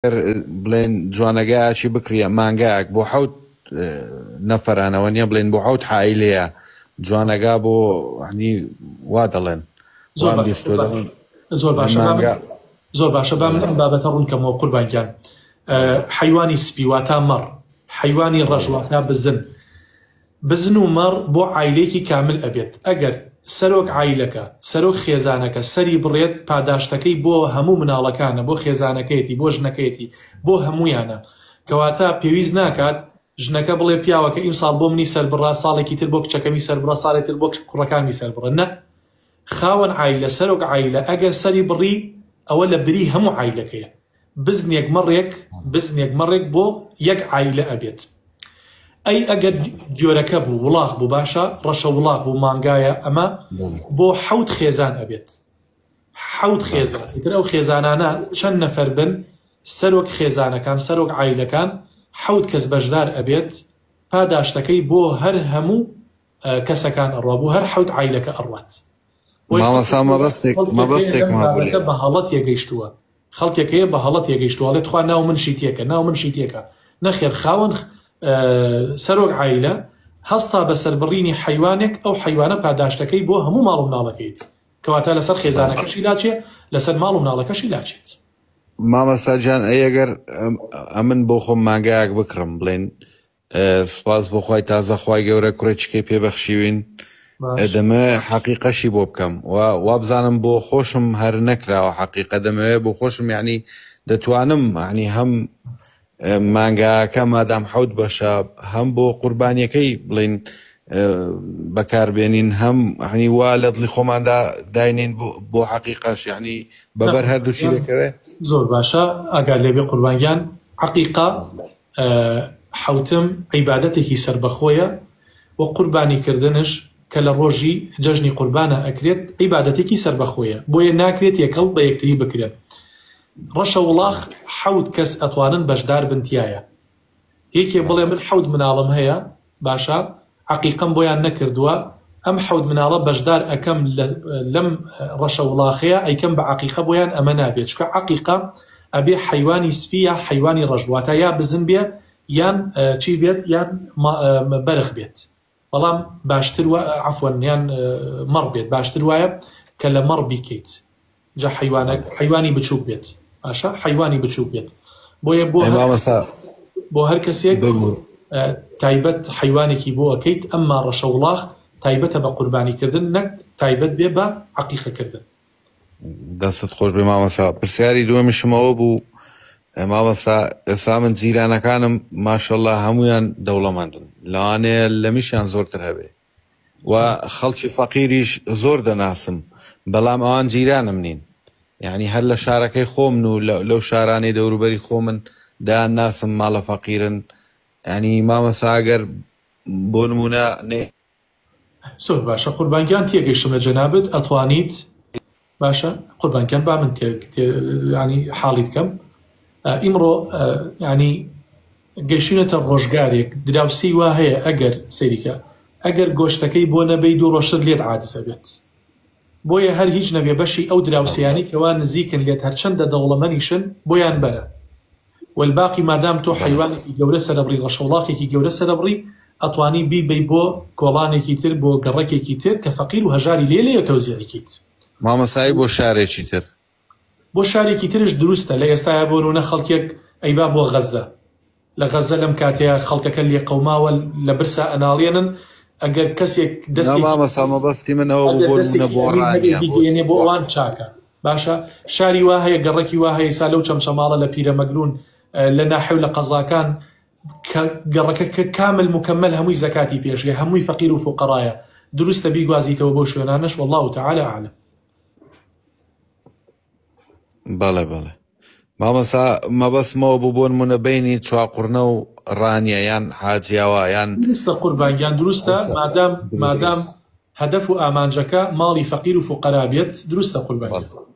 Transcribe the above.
بڵێن جوانەگایەکی بکڕیە مانگایەک بۆ حەوت نەفەرانەوە نیە بڵێن بۆ حەوت عائیلەیە جوانەگا بۆ هەنی وا دەڵێن زۆر وام باشە بیستوە دەڵێن زۆر باشە با من مانگا زۆر باشە با من ئەم بابەتە ڕوون کەمەوە قوربان گیان حەیوانی سپی واتا مەڕ حەیوانی ڕەش واتا بزن بزن و مەڕ بۆ عایلەیەکی کامل ئەبێت ئەگەر سەرۆک عایلەکە، سەرۆک خێزانەکە سەری بڕێت پاداشتەکەی بۆ هەموو مناڵەکانە بۆ خێزانەکەیەتی بۆ ژنەکەیەتی بۆ هەموویانە کەواتە پێویست ناکات ژنەکە بڵێ پیاوەکە ئیمساڵ بۆ منی سەربڕە ساڵێکی تر بۆ کچەکەمی سەربڕە ساڵێ تر بۆ کوڕەکانمی سەربڕە نە خاوەن عایلە سەرۆک عایلە ئەگەر سەری بڕی ئەوە لە بری هەموو عایلەکەیە بزنێک مەڕێک بزنێک مەڕێک بۆ یەک عایلە ئەبێت ئەی ئەگەر گۆرەکە بوو وڵاخ بوو باشە ڕەشە وڵاخ بوو مانگایە ئەمە بۆ حەوت خێزان ئەبێت حەوت خێزان ئیتر ئەو خێزانانە چەند نەفەر بن سەرۆک خێزانەکان سەرۆک عایلەکان حەوت کەس بەشدار ئەبێت پاداشتەکەی بۆ هەر هەموو کەسەکان ئەڕوا بۆ هەر حەوت عایلەکە ئەڕوات بۆیە مامۆستا خەڵکێک هەیە مەبەستێک خەڵکێک هەیە لەم مەبەستێکم هەبوو بابەتە لێرە بە هەڵە تێگەیشتووە خەڵکێک هەیە بە هەڵە تێگەیشتووە ئەڵێ تخوا ناو من شیتێکە ناو من شیتێکە نەخێر خاوەن سەرۆک عایلە هەستا بە سەربڕینی حەیوانێک ئەو حەیوانە پاداشتەکەی بۆ هەموو ماڵ و مناڵەکەیەتی کەواتە لەسەر بەڵێ خێزانەکەشی لاچێ لەسەر ماڵ و مناڵەکەشی لاچێت. مامۆستا گیان ئەی ئەگەر ئەمن بۆ خۆم مانگایەک بکڕم بڵێن سپاس بۆ خوای تازە خوای گەورە کوڕێکیکەی پێ بەخشیوین باش دەمەوێ حەقیقەشی بۆ بکەم و وابزانم بۆ خۆشم هەر نەکراوە حەقیقە دەمەوێ بۆ خۆشم یعنی دەتوانم یعنی هەم مانگاکە مادام حەوت بەشە هەم بۆ قوربانیەکەی بڵین بەکاربێنین هەم هەنی وا لە دڵی خۆماندا داینین بۆ حەقیقەش یعنی بەبەر هەردووچی دەکەوێ. زۆر باشە ئاگات لێبێ قوربان گیان عەقیقە حەوتم عیبادەتێکی سەربەخۆیە و قوربانی کردنش کە لە ڕۆژی جەژنی قوربانا ئەکرێت عیبادەتێکی سەربەخۆیە بۆیە ناکرێت تێکەڵ بە یەکتری بکرێن ڕەشە وڵاخ حەوت کەس ئەتوانن بەشدار بن تیایا یەکێ بڵێ من حەوت مناڵم هەیە باشە عەقیقەم بۆیان نەکردووە ئەم حەوت مناڵە بەشدار ئەکەم لەم ڕەشە وڵاخەیە ئەیکەم بە عەقیقە بۆیان ئەمە نابێ چونکە عەقیقە ئەبێ حەیوانی سپی یا حەیوانی ڕەش واتا یا بزن بێ یان چی بێت یان بەرخ بێت بەڵام باشتر وا عەفوەن یان مەڕ بێت باشتر وایە کە لە مەڕ بیکەیت جا حەیوانە حەیوانی بچووک بێت باشە حەیوانی بچووک بێت بۆیە بۆ ئەی هەر مامۆستا بۆ هەر کەسێک ببور تایبەت حەیوانێکی بۆ ئەکەیت ئەمما ڕەشەوڵاخ تایبەتە بە قوربانی کردن نەک تایبەت بێ بە عەقیقە کردن. دەستت خۆش بێ مامۆستا پرسیاری دووەمیشم ئەوە بوو مامۆستا ئێستا من جیرانەکانم ماشەڵڵا هەمویان دەوڵەمەندن لەوانەیە لەمیشیان زۆرتر هەبێ و خەڵکی فەقیریش زۆر دەناسم بەڵام ئەوان جیرانم نین یعنی هەر لە شارەکەی خۆمن و لەو شارانەی دەوروبەری خۆمن دەیان ناسم ماڵە فەقیرن یعنی مامۆستا ئەگەر بۆ نمونە نەی زۆر باشە قوربان گیان تێگەیشتم لە جەنابت ئەتوانیت باشە قوربان گیان با من تێ ینی حاڵیت کەم ئیمڕۆ ینی گەیشتوینەتە ڕۆژگارێک دراوسێی وا هەیە ئەگەر سەیریکە ئەگەر گۆشتەکەی بۆ نەبەی دوو ڕۆژتر لێت عادز ئەبێت بۆیە هەر هیچ نەبێ بەشی ئەو دراوسێیانەی کەوا نزیکن لێت هەرچەندە دەوڵەمەنیشن بۆیان بەرە والباقی مادام تۆ حەیوانێکی گەورە سەرەبڕی ڕەشەوڵاخێکی گەورە سەرەبڕی ئەتوانی بیبەی بۆ کۆڵانێکی تر بۆ گەڕەکێکی تر کە فەقیر و هەژاری لێ لێیە تەوزیعی کەیت. مامۆستایی بۆ شارێکی تر. بۆ شارێکی ترش دروستە لە ئێستایا بۆ نمونە خەڵکێک ئەیبا بۆ غەزە لە غەزە لەم کاتەیا خەڵکەکە لێقەوماوە لە برسا ئەناڵێنن ئەگەر کەسێک نا دەسێکی مامۆستا مەبەستی من ئەوە بوو ئەگەر بۆ نمونە دەسێکی بۆ ئەمین هەبێ ڕانیە بۆ بیگەیەنێ بۆ ئەوان چاکە باشە شاری وا هەیە گەڕەکی وا هەیە ئیسا لەو چەمچەماڵە لە پیرەمەگرون لە ناحێ و لە قەزاکان کە گەڕەکە کە کامل مکمل هەمووی زەکاتی پێشێ هەمووی فەقیر و فوقەرایە دروستە بیگوازیتەوە بۆ شوێنانەش واللە تعالی اعلم. بەڵێ بەڵێ مامۆستا مەبەستمەوە بوو بۆ نمونە بینی چواقوڕنە و ڕانیە یان حاجیاوا یان دروستە قوربان گیان دروستە ئەوسا مادام دروست مادام هەدەف و ئامانجەکە ماڵی فەقیر و فوقەرا بێت دروستە قوربان بەڵێ گیان.